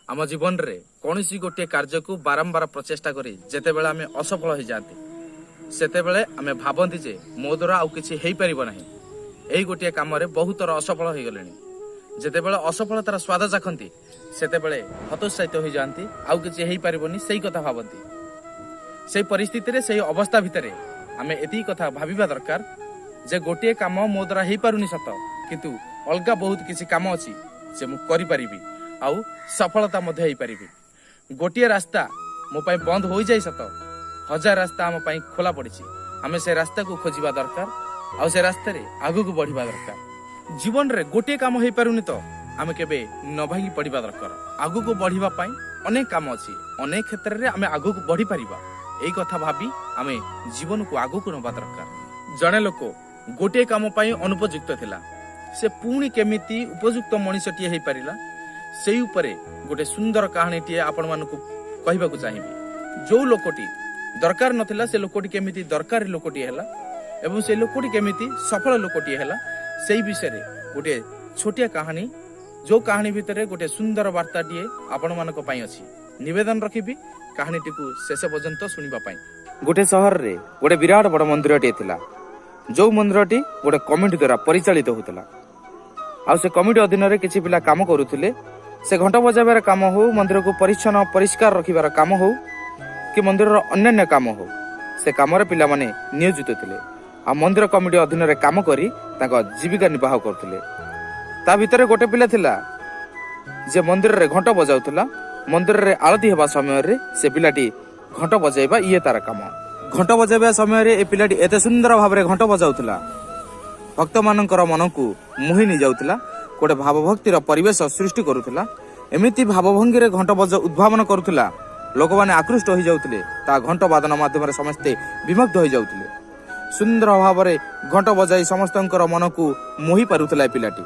ଆମ ଜୀବନରେ କୌଣସି ଗୋଟିଏ କାର୍ଯ୍ୟକୁ ବାରମ୍ବାର ପ୍ରଚେଷ୍ଟା କରି ଯେତେବେଳେ ଆମେ ଅସଫଳ ହୋଇଯାଆନ୍ତି, ସେତେବେଳେ ଆମେ ଭାବନ୍ତି ଯେ ମୋ ଦ୍ୱାରା ଆଉ କିଛି ହେଇପାରିବ ନାହିଁ। ଏହି ଗୋଟିଏ କାମରେ ବହୁତ ଥର ଅସଫଳ ହୋଇଗଲେଣି। ଯେତେବେଳେ ଅସଫଳତାର ସ୍ୱାଦ ଚାଖନ୍ତି, ସେତେବେଳେ ହତୋତ୍ସାହିତ ହୋଇଯାଆନ୍ତି, ଆଉ କିଛି ହେଇପାରିବନି ସେଇ କଥା ଭାବନ୍ତି। ସେଇ ପରିସ୍ଥିତିରେ, ସେଇ ଅବସ୍ଥା ଭିତରେ ଆମେ ଏତିକି କଥା ଭାବିବା ଦରକାର ଯେ ଗୋଟିଏ କାମ ମୋ ଦ୍ୱାରା ହେଇପାରୁନି ସତ, କିନ୍ତୁ ଅଲଗା ବହୁତ କିଛି କାମ ଅଛି ଯେ ମୁଁ କରିପାରିବି ଆଉ ସଫଳତା ମଧ୍ୟ ହେଇପାରିବି। ଗୋଟିଏ ରାସ୍ତା ମୋ ପାଇଁ ବନ୍ଦ ହୋଇଯାଏ ସତ, ହଜାର ରାସ୍ତା ଆମ ପାଇଁ ଖୋଲା ପଡ଼ିଛି। ଆମେ ସେ ରାସ୍ତାକୁ ଖୋଜିବା ଦରକାର ଆଉ ସେ ରାସ୍ତାରେ ଆଗକୁ ବଢିବା ଦରକାର। ଜୀବନରେ ଗୋଟିଏ କାମ ହେଇପାରୁନି ତ ଆମେ କେବେ ନ ଭାଙ୍ଗି ପଡ଼ିବା ଦରକାର। ଆଗକୁ ବଢିବା ପାଇଁ ଅନେକ କାମ ଅଛି, ଅନେକ କ୍ଷେତ୍ରରେ ଆମେ ଆଗକୁ ବଢିପାରିବା। ଏଇ କଥା ଭାବି ଆମେ ଜୀବନକୁ ଆଗକୁ ନେବା ଦରକାର। ଜଣେ ଲୋକ ଗୋଟିଏ କାମ ପାଇଁ ଅନୁପଯୁକ୍ତ ଥିଲା, ସେ ପୁଣି କେମିତି ଉପଯୁକ୍ତ ମଣିଷଟିଏ ହେଇପାରିଲା, ସେଇ ଉପରେ ଗୋଟେ ସୁନ୍ଦର କାହାଣୀଟିଏ ଆପଣମାନଙ୍କୁ କହିବାକୁ ଚାହିଁବି। ଯୋଉ ଲୋକଟି ଦରକାର ନଥିଲା, ସେ ଲୋକଟି କେମିତି ଦରକାରୀ ଲୋକଟିଏ ହେଲା ଏବଂ ସେ ଲୋକଟି କେମିତି ସଫଳ ଲୋକଟିଏ ହେଲା, ସେଇ ବିଷୟରେ ଗୋଟିଏ ଛୋଟିଆ କାହାଣୀ, ଯୋଉ କାହାଣୀ ଭିତରେ ଗୋଟେ ସୁନ୍ଦର ବାର୍ତ୍ତାଟିଏ ଆପଣମାନଙ୍କ ପାଇଁ ଅଛି। ନିବେଦନ ରଖିବି କାହାଣୀଟିକୁ ଶେଷ ପର୍ଯ୍ୟନ୍ତ ଶୁଣିବା ପାଇଁ। ଗୋଟେ ସହରରେ ଗୋଟେ ବିରାଟ ବଡ ମନ୍ଦିରଟିଏ ଥିଲା, ଯୋଉ ମନ୍ଦିରଟି ଗୋଟେ କମିଟି ଦ୍ୱାରା ପରିଚାଳିତ ହେଉଥିଲା। ଆଉ ସେ କମିଟି ଅଧୀନରେ କିଛି ପିଲା କାମ କରୁଥିଲେ। ସେ ଘଣ୍ଟ ବଜାଇବାର କାମ ହଉ, ମନ୍ଦିରକୁ ପରିଚ୍ଛନ୍ନ ପରିଷ୍କାର ରଖିବାର କାମ ହଉ କି ମନ୍ଦିରର ଅନ୍ୟାନ୍ୟ କାମ ହଉ, ସେ କାମରେ ପିଲାମାନେ ନିୟୋଜିତ ଥିଲେ ଆଉ ମନ୍ଦିର କମିଟି ଅଧୀନରେ କାମ କରି ତାଙ୍କ ଜୀବିକା ନିର୍ବାହ କରୁଥିଲେ। ତା ଭିତରେ ଗୋଟେ ପିଲା ଥିଲା ଯେ ମନ୍ଦିରରେ ଘଣ୍ଟ ବଜାଉଥିଲା। ମନ୍ଦିରରେ ଆଳତି ହେବା ସମୟରେ ସେ ପିଲାଟି ଘଣ୍ଟ ବଜାଇବା ଇଏ ତାର କାମ। ଘଣ୍ଟ ବଜାଇବା ସମୟରେ ଏ ପିଲାଟି ଏତେ ସୁନ୍ଦର ଭାବରେ ଘଣ୍ଟ ବଜାଉଥିଲା, ଭକ୍ତମାନଙ୍କର ମନକୁ ମୋହି ନେଇଯାଉଥିଲା, ଗୋଟେ ଭାବଭକ୍ତିର ପରିବେଶ ସୃଷ୍ଟି କରୁଥିଲା। ଏମିତି ଭାବଭଙ୍ଗୀରେ ଘଣ୍ଟ ବଜା ଉଦ୍ଭାବନ କରୁଥିଲା, ଲୋକମାନେ ଆକୃଷ୍ଟ ହୋଇଯାଉଥିଲେ। ତା ଘଣ୍ଟ ବାଦନ ମାଧ୍ୟମରେ ସମସ୍ତେ ବିମୁଗ୍ଧ ହୋଇଯାଉଥିଲେ। ସୁନ୍ଦର ଭାବରେ ଘଣ୍ଟ ବଜାଇ ସମସ୍ତଙ୍କର ମନକୁ ମୋହି ପାରୁଥିଲା ଏ ପିଲାଟି।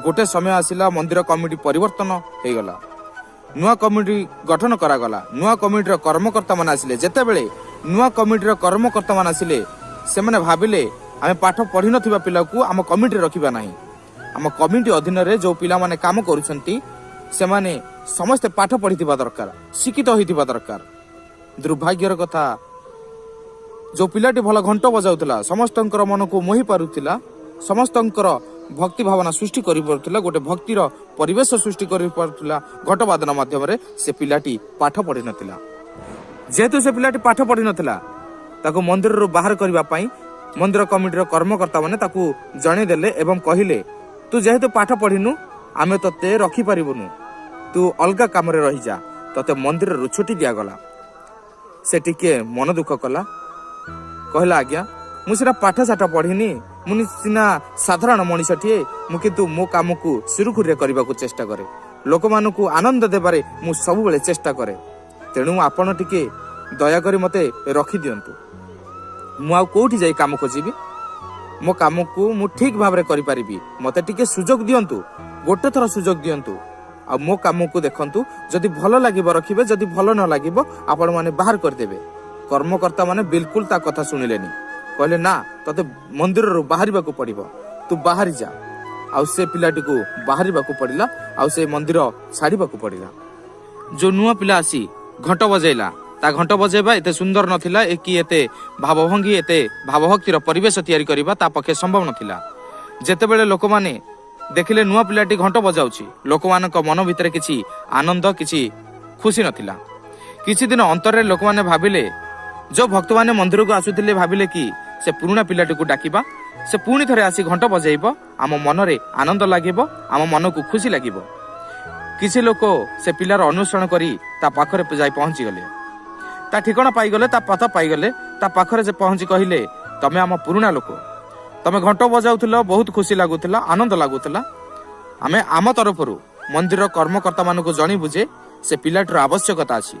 ଗୋଟେ ସମୟ ଆସିଲା, ମନ୍ଦିର କମିଟି ପରିବର୍ତ୍ତନ ହେଇଗଲା, ନୂଆ କମିଟି ଗଠନ କରାଗଲା, ନୂଆ କମିଟିର କର୍ମକର୍ତ୍ତାମାନେ ଆସିଲେ। ଯେତେବେଳେ ନୂଆ କମିଟିର କର୍ମକର୍ତ୍ତାମାନେ ଆସିଲେ, ସେମାନେ ଭାବିଲେ ଆମେ ପାଠ ପଢିନଥିବା ପିଲାକୁ ଆମ କମିଟିରେ ରଖିବା ନାହିଁ। ଆମ କମିଟି ଅଧୀନରେ ଯୋଉ ପିଲାମାନେ କାମ କରୁଛନ୍ତି, ସେମାନେ ସମସ୍ତେ ପାଠ ପଢିଥିବା ଦରକାର, ଶିକ୍ଷିତ ହୋଇଥିବା ଦରକାର। ଦୁର୍ଭାଗ୍ୟର କଥା, ଯୋଉ ପିଲାଟି ଭଲ ଘଣ୍ଟ ବଜାଉଥିଲା, ସମସ୍ତଙ୍କର ମନକୁ ମୋହି ପାରୁଥିଲା, ସମସ୍ତଙ୍କର ଭକ୍ତି ଭାବନା ସୃଷ୍ଟି କରିପାରୁଥିଲା, ଗୋଟେ ଭକ୍ତିର ପରିବେଶ ସୃଷ୍ଟି କରିପାରୁଥିଲା ଘଣ୍ଟ ବାଦନ ମାଧ୍ୟମରେ, ସେ ପିଲାଟି ପାଠ ପଢିନଥିଲା। ଯେହେତୁ ସେ ପିଲାଟି ପାଠ ପଢିନଥିଲା, ତାକୁ ମନ୍ଦିରରୁ ବାହାର କରିବା ପାଇଁ ମନ୍ଦିର କମିଟିର କର୍ମକର୍ତ୍ତା ମାନେ ତାକୁ ଜଣେଇଦେଲେ ଏବଂ କହିଲେ, ତୁ ଯେହେତୁ ପାଠ ପଢିନୁ, ଆମେ ତତେ ରଖିପାରିବୁନୁ, ତୁ ଅଲଗା କାମରେ ରହିଯା। ତତେ ମନ୍ଦିରରୁ ଛୁଟି ଦିଆଗଲା। ସେ ଟିକେ ମନ ଦୁଃଖ କଲା, କହିଲା, ଆଜ୍ଞା, ମୁଁ ସିନା ପାଠ ସାଠ ପଢିନି, ମୁଁ ସିନା ସାଧାରଣ ମଣିଷଟିଏ ମୁଁ, କିନ୍ତୁ ମୋ କାମକୁ ସୁରୁଖୁରୁରେ କରିବାକୁ ଚେଷ୍ଟା କରେ। ଲୋକମାନଙ୍କୁ ଆନନ୍ଦ ଦେବାରେ ମୁଁ ସବୁବେଳେ ଚେଷ୍ଟା କରେ। ତେଣୁ ଆପଣ ଟିକେ ଦୟାକରି ମତେ ରଖିଦିଅନ୍ତୁ। ମୁଁ ଆଉ କୋଉଠି ଯାଇ କାମ ଖୋଜିବି? ମୋ କାମକୁ ମୁଁ ଠିକ ଭାବରେ କରିପାରିବି। ମତେ ଟିକେ ସୁଯୋଗ ଦିଅନ୍ତୁ, ଗୋଟେ ଥର ସୁଯୋଗ ଦିଅନ୍ତୁ ଆଉ ମୋ କାମକୁ ଦେଖନ୍ତୁ। ଯଦି ଭଲ ଲାଗିବ ରଖିବେ, ଯଦି ଭଲ ନ ଲାଗିବ ଆପଣମାନେ ବାହାର କରିଦେବେ। କର୍ମକର୍ତ୍ତା ମାନେ ବିଲକୁଲ ତା କଥା ଶୁଣିଲେନି। କହିଲେ, ନା, ତତେ ମନ୍ଦିରରୁ ବାହାରିବାକୁ ପଡିବ, ତୁ ବାହାରି ଯା। ଆଉ ସେ ପିଲାଟିକୁ ବାହାରିବାକୁ ପଡିଲା ଆଉ ସେ ମନ୍ଦିର ଛାଡିବାକୁ ପଡିଲା। ଯୋଉ ନୂଆ ପିଲା ଆସି ଘଣ୍ଟ ବଜେଇଲା, ତା ଘଣ୍ଟ ବଜେଇବା ଏତେ ସୁନ୍ଦର ନଥିଲା କି ଏତେ ଭାବଭଙ୍ଗୀ, ଏତେ ଭାବଭକ୍ତିର ପରିବେଶ ତିଆରି କରିବା ତା ପକ୍ଷେ ସମ୍ଭବ ନଥିଲା। ଯେତେବେଳେ ଲୋକମାନେ ଦେଖିଲେ ନୂଆ ପିଲାଟି ଘଣ୍ଟ ବଜାଉଛି, ଲୋକମାନଙ୍କ ମନ ଭିତରେ କିଛି ଆନନ୍ଦ, କିଛି ଖୁସି ନଥିଲା। କିଛି ଦିନ ଅନ୍ତରରେ ଲୋକମାନେ ଭାବିଲେ, ଯୋଉ ଭକ୍ତମାନେ ମନ୍ଦିରକୁ ଆସୁଥିଲେ ଭାବିଲେ କି ସେ ପୁରୁଣା ପିଲାଟିକୁ ଡାକିବା, ସେ ପୁଣି ଥରେ ଆସି ଘଣ୍ଟ ବଜେଇବ, ଆମ ମନରେ ଆନନ୍ଦ ଲାଗିବ, ଆମ ମନକୁ ଖୁସି ଲାଗିବ। କିଛି ଲୋକ ସେ ପିଲାର ଅନୁସରଣ କରି ତା ପାଖରେ ଯାଇ ପହଞ୍ଚିଗଲେ, ତା ଠିକଣା ପାଇଗଲେ, ତା ପତା ପାଇଗଲେ। ତା ପାଖରେ ସେ ପହଞ୍ଚି କହିଲେ, ତମେ ଆମ ପୁରୁଣା ଲୋକ, ତମେ ଘଣ୍ଟ ବଜାଉଥିଲ, ବହୁତ ଖୁସି ଲାଗୁଥିଲା, ଆନନ୍ଦ ଲାଗୁଥିଲା। ଆମେ ଆମ ତରଫରୁ ମନ୍ଦିରର କର୍ମକର୍ତ୍ତା ମାନଙ୍କୁ ଜଣେଇବୁ ଯେ ସେ ପିଲାଟିର ଆବଶ୍ୟକତା ଅଛି।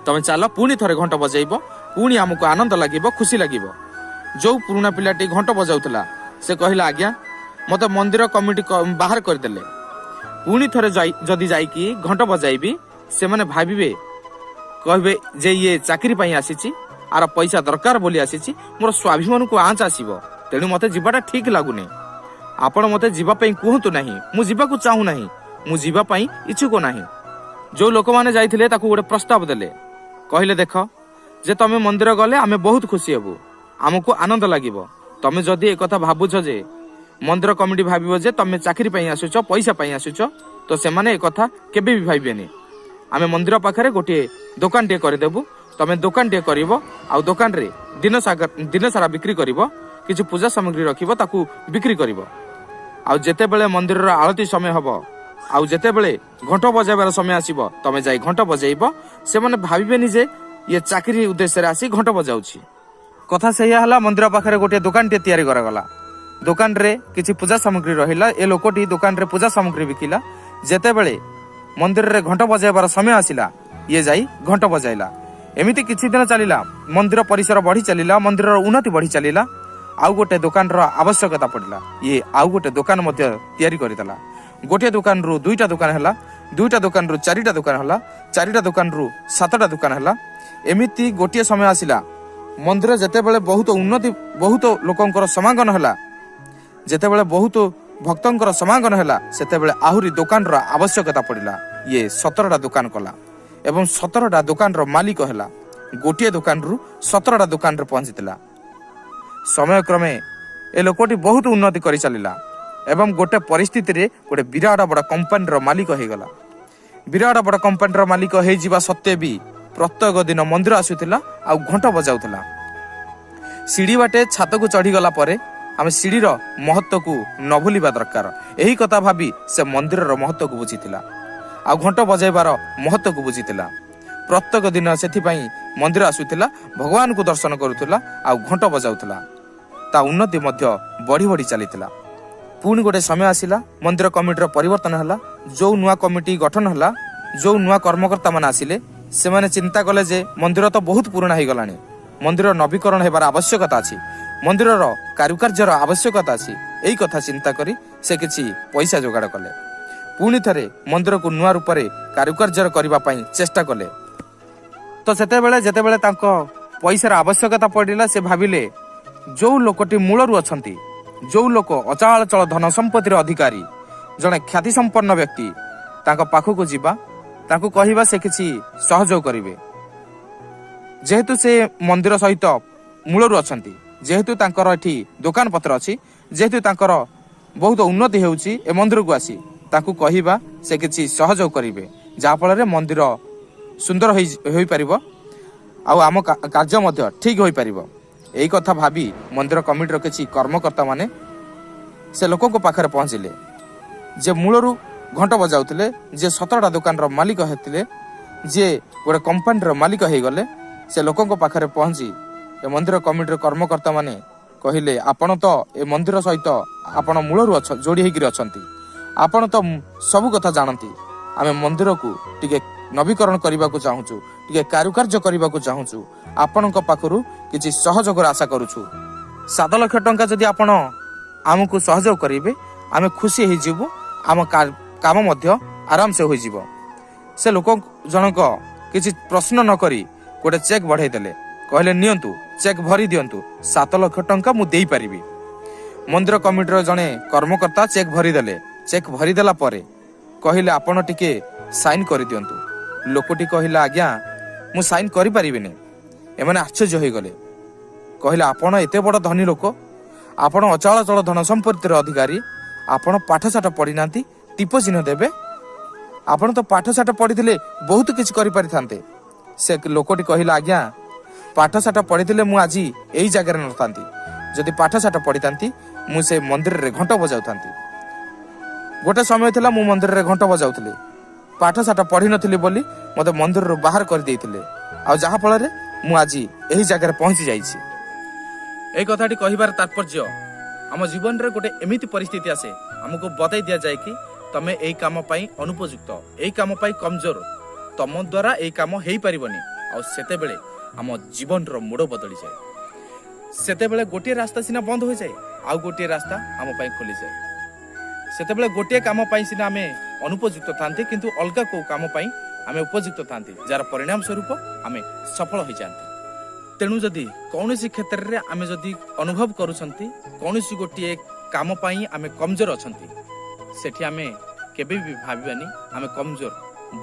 ତମେ ଚାଲ, ପୁଣି ଥରେ ଘଣ୍ଟ ବଜେଇବ, ପୁଣି ଆମକୁ ଆନନ୍ଦ ଲାଗିବ, ଖୁସି ଲାଗିବ। ଯୋଉ ପୁରୁଣା ପିଲାଟି ଘଣ୍ଟ ବଜାଉଥିଲା, ସେ କହିଲା, ଆଜ୍ଞା, ମତେ ମନ୍ଦିର କମିଟି ବାହାର କରିଦେଲେ। ପୁଣି ଥରେ ଯାଇ ଯଦି ଯାଇକି ଘଣ୍ଟ ବଜାଇବି, ସେମାନେ ଭାବିବେ, କହିବେ ଯେ ଇଏ ଚାକିରି ପାଇଁ ଆସିଛି, ଆର ପଇସା ଦରକାର ବୋଲି ଆସିଛି। ମୋର ସ୍ୱାଭିମାନକୁ ଆଞ୍ଚ ଆସିବ। ତେଣୁ ମତେ ଯିବାଟା ଠିକ ଲାଗୁନି। ଆପଣ ମତେ ଯିବା ପାଇଁ କୁହନ୍ତୁ ନାହିଁ, ମୁଁ ଯିବାକୁ ଚାହୁଁନାହିଁ। ମୁଁ ଯିବା ପାଇଁ ଇଚ୍ଛୁକ ନାହିଁ। ଯୋଉ ଲୋକମାନେ ଯାଇଥିଲେ, ତାକୁ ଗୋଟେ ପ୍ରସ୍ତାବ ଦେଲେ। କହିଲେ, ଦେଖ ଯେ ତମେ ମନ୍ଦିର ଗଲେ ଆମେ ବହୁତ ଖୁସି ହେବୁ, ଆମକୁ ଆନନ୍ଦ ଲାଗିବ। ତମେ ଯଦି ଏକଥା ଭାବୁଛ ଯେ ମନ୍ଦିର କମିଟି ଭାବିବ ଯେ ତମେ ଚାକିରି ପାଇଁ ଆସୁଛ, ପଇସା ପାଇଁ ଆସୁଛ, ତ ସେମାନେ ଏକଥା କେବେ ବି ଭାବିବେନି। ଆମେ ମନ୍ଦିର ପାଖରେ ଗୋଟିଏ ଦୋକାନଟିଏ କରିଦେବୁ। ତମେ ଦୋକାନଟିଏ କରିବ ଆଉ ଦୋକାନରେ ଦିନ ସାରା ବିକ୍ରି କରିବ। କିଛି ପୂଜା ସାମଗ୍ରୀ ରଖିବ, ତାକୁ ବିକ୍ରି କରିବ। ଆଉ ଯେତେବେଳେ ମନ୍ଦିରର ଆଳତି ସମୟ ହବ ଆଉ ଯେତେବେଳେ ଘଣ୍ଟ ବଜାଇବାର ସମୟ ଆସିବ, ତମେ ଯାଇ ଘଣ୍ଟ ବଜାଇବ। ସେମାନେ ଭାବିବେନି ଯେ ଇଏ ଚାକିରି ଉଦ୍ଦେଶ୍ୟରେ ଆସି ଘଣ୍ଟ ବଜାଉଛି। କଥା ସେଇଆ ହେଲା। ମନ୍ଦିର ପାଖରେ ଗୋଟିଏ ଦୋକାନଟିଏ ତିଆରି କରାଗଲା। ଦୋକାନରେ କିଛି ପୂଜା ସାମଗ୍ରୀ ରହିଲା। ଏ ଲୋକଟି ଦୋକାନରେ ପୂଜା ସାମଗ୍ରୀ ବିକିଲା। ଯେତେବେଳେ ମନ୍ଦିରରେ ଘଣ୍ଟ ବଜାଇବାର ସମୟ ଆସିଲା, ଇଏ ଯାଇ ଘଣ୍ଟ ବଜାଇଲା। ଏମିତି କିଛି ଦିନ ଚାଲିଲା। ମନ୍ଦିର ପରିସର ବଢି ଚାଲିଲା, ମନ୍ଦିରର ଉନ୍ନତି ବଢି ଚାଲିଲା। ଆଉ ଗୋଟେ ଦୋକାନର ଆବଶ୍ୟକତା ପଡ଼ିଲା। ଇଏ ଆଉ ଗୋଟେ ଦୋକାନ ମଧ୍ୟ ତିଆରି କରିଦେଲା। ଗୋଟିଏ ଦୋକାନରୁ ଦୁଇଟା ଦୋକାନ ହେଲା, ଦୁଇଟା ଦୋକାନରୁ ଚାରିଟା ଦୋକାନ ହେଲା, ଚାରିଟା ଦୋକାନରୁ ସାତଟା ଦୋକାନ ହେଲା। ଏମିତି ଗୋଟିଏ ସମୟ ଆସିଲା, ମନ୍ଦିର ଯେତେବେଳେ ବହୁତ ଉନ୍ନତି, ବହୁତ ଲୋକଙ୍କର ସମାଗମ ହେଲା, ଯେତେବେଳେ ବହୁତ ଭକ୍ତଙ୍କର ସମାଗମ ହେଲା, ସେତେବେଳେ ଆହୁରି ଦୋକାନର ଆବଶ୍ୟକତା ପଡ଼ିଲା। ଇଏ 17ଟା ଦୋକାନ କଲା ଏବଂ 17ଟା ଦୋକାନର ମାଲିକ ହେଲା। ଗୋଟିଏ ଦୋକାନରୁ 17ଟା ଦୋକାନରେ ପହଞ୍ଚିଥିଲା। ସମୟକ୍ରମେ ଏ ଲୋକଟି ବହୁତ ଉନ୍ନତି କରି ଚାଲିଲା ଏବଂ ଗୋଟେ ପରିସ୍ଥିତିରେ ଗୋଟେ ବିରାଟ ବଡ଼ କମ୍ପାନୀର ମାଲିକ ହେଇଗଲା। ବିରାଟ ବଡ଼ କମ୍ପାନୀର ମାଲିକ ହେଇଯିବା ସତ୍ତ୍ୱେ ବି ପ୍ରତ୍ୟେକ ଦିନ ମନ୍ଦିର ଆସୁଥିଲା ଆଉ ଘଣ୍ଟ ବଜାଉଥିଲା। ସିଡ଼ି ବାଟେ ଛାତକୁ ଚଢ଼ିଗଲା ପରେ ଆମେ ସିଡ଼ିର ମହତ୍ଵକୁ ନ ଭୁଲିବା ଦରକାର। ଏହି କଥା ଭାବି ସେ ମନ୍ଦିରର ମହତ୍ଵକୁ ବୁଝିଥିଲା ଆଉ ଘଣ୍ଟ ବଜାଇବାର ମହତ୍ଵକୁ ବୁଝିଥିଲା। ପ୍ରତ୍ୟେକ ଦିନ ସେଥିପାଇଁ ମନ୍ଦିର ଆସୁଥିଲା, ଭଗବାନଙ୍କୁ ଦର୍ଶନ କରୁଥିଲା ଆଉ ଘଣ୍ଟ ବଜାଉଥିଲା। ତା ଉନ୍ନତି ମଧ୍ୟ ବଢି ବଢି ଚାଲିଥିଲା। ପୁଣି ଗୋଟେ ସମୟ ଆସିଲା, ମନ୍ଦିର କମିଟିର ପରିବର୍ତ୍ତନ ହେଲା। ଯୋଉ ନୂଆ କମିଟି ଗଠନ ହେଲା, ଯୋଉ ନୂଆ କର୍ମକର୍ତ୍ତା ମାନେ ଆସିଲେ, ସେମାନେ ଚିନ୍ତା କଲେ ଯେ ମନ୍ଦିର ତ ବହୁତ ପୁରୁଣା ହେଇଗଲାଣି, ମନ୍ଦିର ନବୀକରଣ ହେବାର ଆବଶ୍ୟକତା ଅଛି, ମନ୍ଦିରର କାରୁକାର୍ଯ୍ୟର ଆବଶ୍ୟକତା ଅଛି। ଏଇ କଥା ଚିନ୍ତା କରି ସେ କିଛି ପଇସା ଯୋଗାଡ଼ କଲେ। ପୁଣି ଥରେ ମନ୍ଦିରକୁ ନୂଆ ରୂପରେ କାରୁକାର୍ଯ୍ୟ କରିବା ପାଇଁ ଚେଷ୍ଟା କଲେ। ତ ସେତେବେଳେ ଯେତେବେଳେ ତାଙ୍କ ପଇସାର ଆବଶ୍ୟକତା ପଡ଼ିଲା, ସେ ଭାବିଲେ, ଯୋଉ ଲୋକଟି ମୂଳରୁ ଅଛନ୍ତି, ଯୋଉ ଲୋକ ଅଚଳାଚଳ ଧନ ସମ୍ପତ୍ତିର ଅଧିକାରୀ, ଜଣେ ଖ୍ୟାତି ସମ୍ପନ୍ନ ବ୍ୟକ୍ତି, ତାଙ୍କ ପାଖକୁ ଯିବା, ତାଙ୍କୁ କହିବା, ସେ କିଛି ସହଯୋଗ କରିବେ। ଯେହେତୁ ସେ ମନ୍ଦିର ସହିତ ମୂଳରୁ ଅଛନ୍ତି, ଯେହେତୁ ତାଙ୍କର ଏଠି ଦୋକାନ ପତ୍ର ଅଛି, ଯେହେତୁ ତାଙ୍କର ବହୁତ ଉନ୍ନତି ହେଉଛି ଏ ମନ୍ଦିରକୁ ଆସି, ତାଙ୍କୁ କହିବା, ସେ କିଛି ସହଯୋଗ କରିବେ, ଯାହାଫଳରେ ମନ୍ଦିର ସୁନ୍ଦର ହୋଇପାରିବ ଆଉ ଆମ କାର୍ଯ୍ୟ ମଧ୍ୟ ଠିକ ହୋଇପାରିବ। ଏଇ କଥା ଭାବି ମନ୍ଦିର କମିଟିର କିଛି କର୍ମକର୍ତ୍ତା ମାନେ ସେ ଲୋକଙ୍କ ପାଖରେ ପହଞ୍ଚିଲେ, ଯେ ମୂଳରୁ ଘଣ୍ଟ ବଜାଉଥିଲେ, ଯିଏ 17ଟା ଦୋକାନର ମାଲିକ ହେଇଥିଲେ, ଯିଏ ଗୋଟେ କମ୍ପାନୀର ମାଲିକ ହେଇଗଲେ। ସେ ଲୋକଙ୍କ ପାଖରେ ପହଞ୍ଚି ଏ ମନ୍ଦିର କମିଟିର କର୍ମକର୍ତ୍ତା ମାନେ କହିଲେ, ଆପଣ ତ ଏ ମନ୍ଦିର ସହିତ ଆପଣ ମୂଳରୁ ଯୋଡ଼ି ହେଇକିରି ଅଛନ୍ତି, ଆପଣ ତ ସବୁ କଥା ଜାଣନ୍ତି। ଆମେ ମନ୍ଦିରକୁ ଟିକେ ନବୀକରଣ କରିବାକୁ ଚାହୁଁଛୁ, ଟିକେ କାରୁକାର୍ଯ୍ୟ କରିବାକୁ ଚାହୁଁଛୁ। ଆପଣଙ୍କ ପାଖରୁ କିଛି ସହଯୋଗର ଆଶା କରୁଛୁ। 7 ଲକ୍ଷ ଟଙ୍କା ଯଦି ଆପଣ ଆମକୁ ସହଯୋଗ କରିବେ, ଆମେ ଖୁସି ହେଇଯିବୁ, ଆମ କାମ ମଧ୍ୟ ଆରାମସେ ହୋଇଯିବ। ସେ ଲୋକ ଜଣକ କିଛି ପ୍ରଶ୍ନ ନ କରି ଗୋଟେ ଚେକ୍ ବଢେଇ ଦେଲେ। କହିଲେ, ନିଅନ୍ତୁ, ଚେକ୍ ଭରି ଦିଅନ୍ତୁ, 7 ଲକ୍ଷ ଟଙ୍କା ମୁଁ ଦେଇପାରିବି। ମନ୍ଦିର କମିଟିର ଜଣେ କର୍ମକର୍ତ୍ତା ଚେକ୍ ଭରିଦେଲେ। ଚେକ୍ ଭରିଦେଲା ପରେ କହିଲେ, ଆପଣ ଟିକେ ସାଇନ୍ କରିଦିଅନ୍ତୁ। ଲୋକଟି କହିଲା, ଆଜ୍ଞା, ମୁଁ ସାଇନ୍ କରିପାରିବିନି। ଏମାନେ ଆଶ୍ଚର୍ଯ୍ୟ ହୋଇଗଲେ। କହିଲେ, ଆପଣ ଏତେ ବଡ଼ ଧନୀ ଲୋକ, ଆପଣ ଅଚଳାଚଳ ଧନ ସମ୍ପତ୍ତିର ଅଧିକାରୀ, ଆପଣ ପାଠଶାଠ ପଢିନାହାନ୍ତି, ଟିପ ଚିହ୍ନ ଦେବେ? ଆପଣ ତ ପାଠଶାଠ ପଢିଥିଲେ ବହୁତ କିଛି କରିପାରିଥାନ୍ତେ। ସେ ଲୋକଟି କହିଲା, ଆଜ୍ଞା, ପାଠଶାଠ ପଢିଥିଲେ ମୁଁ ଆଜି ଏଇ ଜାଗାରେ ନଥାନ୍ତି। ଯଦି ପାଠଶାଠ ପଢିଥାନ୍ତି, ମୁଁ ସେ ମନ୍ଦିରରେ ଘଣ୍ଟ ବଜାଉଥାନ୍ତି। ଗୋଟେ ସମୟ ଥିଲା, ମୁଁ ମନ୍ଦିରରେ ଘଣ୍ଟ ବଜାଉଥିଲି। ପାଠଶାଠ ପଢିନଥିଲି ବୋଲି ମୋତେ ମନ୍ଦିରରୁ ବାହାର କରିଦେଇଥିଲେ ଆଉ ଯାହା ଫଳରେ ମୁଁ ଆଜି ଏହି ଜାଗାରେ ପହଞ୍ଚି ଯାଇଛି। ଏଇ କଥାଟି କହିବାର ତାତ୍ପର୍ଯ୍ୟ, ଆମ ଜୀବନରେ ଗୋଟେ ଏମିତି ପରିସ୍ଥିତି ଆସେ, ଆମକୁ ବତାଇ ଦିଆଯାଏ କି ତମେ ଏଇ କାମ ପାଇଁ ଅନୁପଯୁକ୍ତ, ଏଇ କାମ ପାଇଁ କମଜୋର, ତମ ଦ୍ୱାରା ଏଇ କାମ ହେଇପାରିବନି। ଆଉ ସେତେବେଳେ ଆମ ଜୀବନର ମୋଡ଼ ବଦଳିଯାଏ। ସେତେବେଳେ ଗୋଟିଏ ରାସ୍ତା ସିନା ବନ୍ଦ ହୋଇଯାଏ, ଆଉ ଗୋଟିଏ ରାସ୍ତା ଆମ ପାଇଁ ଖୋଲିଯାଏ। ସେତେବେଳେ ଗୋଟିଏ କାମ ପାଇଁ ସିନା ଆମେ ଅନୁପଯୁକ୍ତ ଥାନ୍ତି, କିନ୍ତୁ ଅଲଗା କୋଉ କାମ ପାଇଁ ଆମେ ଉପଯୁକ୍ତ ଥାନ୍ତି, ଯାହାର ପରିଣାମ ସ୍ୱରୂପ ଆମେ ସଫଳ ହୋଇଯାଆନ୍ତି। ତେଣୁ ଯଦି କୌଣସି କ୍ଷେତ୍ରରେ ଆମେ ଯଦି ଅନୁଭବ କରୁଛନ୍ତି କୌଣସି ଗୋଟିଏ କାମ ପାଇଁ ଆମେ କମଜୋର ଅଛନ୍ତି, ସେଠି ଆମେ କେବେ ବି ଭାବିବାନି ଆମେ କମଜୋର,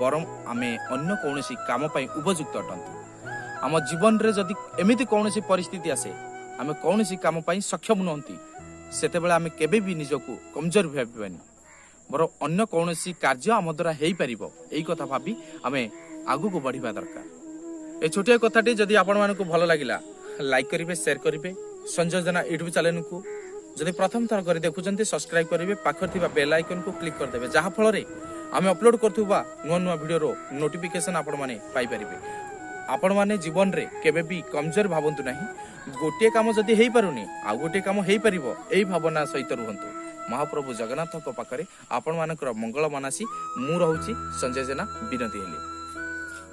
ବରଂ ଆମେ ଅନ୍ୟ କୌଣସି କାମ ପାଇଁ ଉପଯୁକ୍ତ ଅଟନ୍ତି। ଆମ ଜୀବନରେ ଯଦି ଏମିତି କୌଣସି ପରିସ୍ଥିତି ଆସେ, ଆମେ କୌଣସି କାମ ପାଇଁ ସକ୍ଷମ ନୁହନ୍ତି, ସେତେବେଳେ ଆମେ କେବେ ବି ନିଜକୁ କମଜୋର ଭାବିବାନି, ବରଂ ଅନ୍ୟ କୌଣସି କାର୍ଯ୍ୟ ଆମ ଦ୍ୱାରା ହେଇପାରିବ, ଏଇ କଥା ଭାବି ଆମେ ଆଗକୁ ବଢ଼ିବା ଦରକାର। ଏ ଛୋଟିଆ କଥାଟି ଯଦି ଆପଣମାନଙ୍କୁ ଭଲ ଲାଗିଲା, ଲାଇକ୍ କରିବେ, ସେୟାର କରିବେ। ସଞ୍ଜୟ ଜେନା ୟୁଟ୍ୟୁବ୍ ଚ୍ୟାନେଲକୁ ଯଦି ପ୍ରଥମ ଥର କରି ଦେଖୁଛନ୍ତି, ସବସ୍କ୍ରାଇବ୍ କରିବେ, ପାଖରେ ଥିବା ବେଲ୍ ଆଇକନ୍କୁ କ୍ଲିକ୍ କରିଦେବେ, ଯାହାଫଳରେ ଆମେ ଅପଲୋଡ୍ କରୁଥିବା ନୂଆ ନୂଆ ଭିଡ଼ିଓର ନୋଟିଫିକେସନ୍ ଆପଣମାନେ ପାଇପାରିବେ। ଆପଣମାନେ ଜୀବନରେ କେବେ ବି କମଜୋର ଭାବନ୍ତୁ ନାହିଁ। ଗୋଟିଏ କାମ ଯଦି ହେଇପାରୁନି, ଆଉ ଗୋଟିଏ କାମ ହେଇପାରିବ, ଏଇ ଭାବନା ସହିତ ରୁହନ୍ତୁ। ମହାପ୍ରଭୁ ଜଗନ୍ନାଥଙ୍କ ପାଖରେ ଆପଣମାନଙ୍କର ମଙ୍ଗଳ ମନାସି ମୁଁ ରହୁଛି। ସଞ୍ଜୟ ଜେନା ବିନତି ହେଲି।